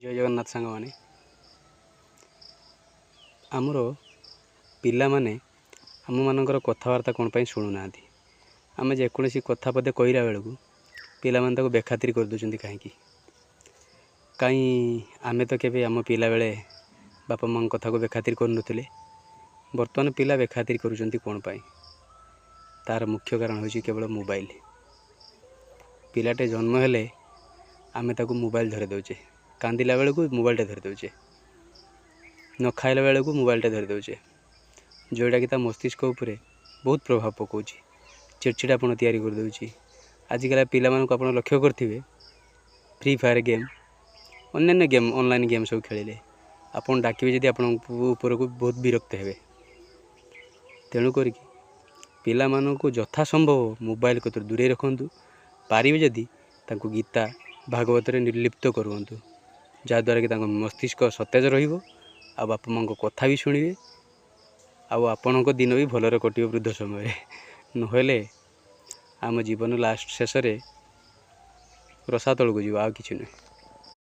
ଜୟ ଜଗନ୍ନାଥ ସାଙ୍ଗମାନେ। ଆମର ପିଲାମାନେ ଆମମାନଙ୍କର କଥାବାର୍ତ୍ତା କ'ଣ ପାଇଁ ଶୁଣୁନାହାନ୍ତି? ଆମେ ଯେକୌଣସି କଥା ପଦେ କହିଲା ବେଳକୁ ପିଲାମାନେ ତାକୁ ବେଖାତିର କରିଦେଉଛନ୍ତି କାହିଁକି? କାହିଁ ଆମେ ତ କେବେ ଆମ ପିଲାବେଳେ ବାପା ମାଆଙ୍କ କଥାକୁ ବେଖାତିର କରୁନଥିଲେ। ବର୍ତ୍ତମାନ ପିଲା ବେଖାତିର କରୁଛନ୍ତି କ'ଣ ପାଇଁ? ତା'ର ମୁଖ୍ୟ କାରଣ ହେଉଛି କେବଳ ମୋବାଇଲ। ପିଲାଟେ ଜନ୍ମ ହେଲେ ଆମେ ତାକୁ ମୋବାଇଲ ଧରେଇ ଦେଉଛେ, କାନ୍ଦିଲା ବେଳକୁ ମୋବାଇଲଟା ଧରେଇ ଦେଉଛେ, ନ ଖାଇଲା ବେଳକୁ ମୋବାଇଲଟା ଧରେଇ ଦେଉଛେ, ଯେଉଁଟାକି ତା ମସ୍ତିଷ୍କ ଉପରେ ବହୁତ ପ୍ରଭାବ ପକାଉଛି, ଚିଡ଼ଚିଡ଼ାପଣ ତିଆରି କରିଦେଉଛି। ଆଜିକାଲି ପିଲାମାନଙ୍କୁ ଆପଣ ଲକ୍ଷ୍ୟ କରିଥିବେ, ଫ୍ରି ଫାୟାର୍ ଗେମ୍, ଅନ୍ୟାନ୍ୟ ଗେମ୍, ଅନଲାଇନ୍ ଗେମ୍ ସବୁ ଖେଳିଲେ ଆପଣ ଡାକିବେ ଯଦି ଆପଣଙ୍କ ଉପରକୁ ବହୁତ ବିରକ୍ତ ହେବେ। ତେଣୁ କରିକି ପିଲାମାନଙ୍କୁ ଯଥା ସମ୍ଭବ ମୋବାଇଲ କତିରୁ ଦୂରେଇ ରଖନ୍ତୁ। ପାରିବେ ଯଦି ତାଙ୍କୁ ଗୀତା ଭାଗବତରେ ନିର୍ଲିପ୍ତ କରନ୍ତୁ, ଯାହାଦ୍ୱାରା କି ତାଙ୍କ ମସ୍ତିଷ୍କ ସତେଜ ରହିବ ଆଉ ବାପା ମାଆଙ୍କ କଥା ବି ଶୁଣିବେ ଆଉ ଆପଣଙ୍କ ଦିନ ବି ଭଲରେ କଟିବ ବୃଦ୍ଧ ସମୟରେ। ନହେଲେ ଆମ ଜୀବନ ଲାଷ୍ଟ ଶେଷରେ ରସାତଳକୁ ଯିବ, ଆଉ କିଛି ନୁହେଁ।